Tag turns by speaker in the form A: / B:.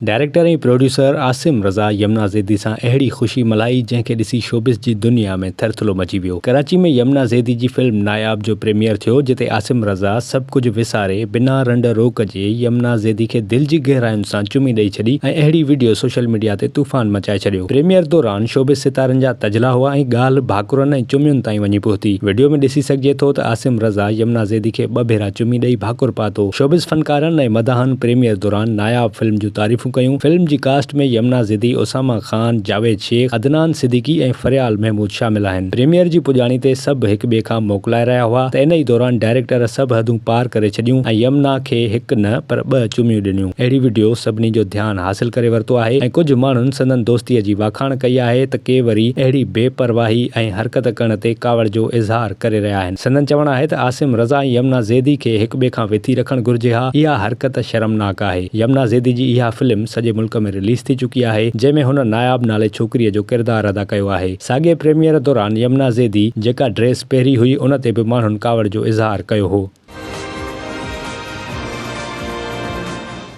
A: Director ۽ producer Asim رضا يمنا زيدي سان اهڙي خوشي ملهائي جنهن کي ڏسي شوبز جي دنيا ۾ ٿرٿلو مچي ويو. ڪراچي ۾ يمنا زيدي جي فلم ناياب جو پريميئر ٿيو جتي عاصم رضا سڀ ڪجهه وساري بنا رنڊ روڪ جي يمنا زيدي کي دل جي گهراين سان چمي ڏئي ڇڏي ۽ اهڙي وڊيو سوشل ميڊيا تي طوفان مچائي ڇڏيو. پريميئر دوران شوبز ستارن جا تجلا هئا ۽ ڳالهه ڀاڪرن ۽ چمين تائين وڃي پهتي. وڊيو ۾ ڏسي سگهجي ٿو ته عاصم رضا يمنا زيدي کي ٻه ڀيرا چمي ڏئي ڀاڪر پاتو. شوبز فنڪارن ۽ مداحن پريميئر دوران ناياب فلم جون تعريفون ڪيون. فلم جي ڪاسٽ ۾ يمنا زيدي، اسامه خان، جاويد شيخ، عدنان صديقي ۽ فريال محمود شامل آهن. پريميئر جي پڄاڻي تي سڀ هڪ ٻئي کان موڪلائي رهيا هئا ته ان ئي دوران ڊائريڪٽر سڀ حدون پار ڪري ڇڏيون ۽ يمنا کي هڪ نه پر ٻه چميون ڏنيون. اهڙي وڊيو سڀني جو ڌيان حاصل ڪري ورتو آهي ۽ ڪجهه ماڻهن سندن دوستيء جي واکاڻ ڪئي آهي ته ڪي وري اهڙي بي پرواهي ۽ حرڪت ڪرڻ تي ڪاوڙ جو اظهار ڪري رهيا آهن. سندن چوڻ آهي ته عاصم رضا ۽ يمنا زيدي کي هڪ ٻئي کان وٿي رکڻ گهرجي ها، اها حرڪت شرمناڪ آهي. يمنا زيدي جي اها فلم سڄي ملڪ ۾ رليز ٿي چڪي آهي، جنهن ۾ هن ناياب نالي ڇوڪريء جو ڪردار ادا ڪيو آهي. ساڳئي پريميئر دوران يمنا زيدي جيڪا ڊريس پهري هئي ان تي به ماڻهن ڪاوڙ جو اظهار ڪيو هو.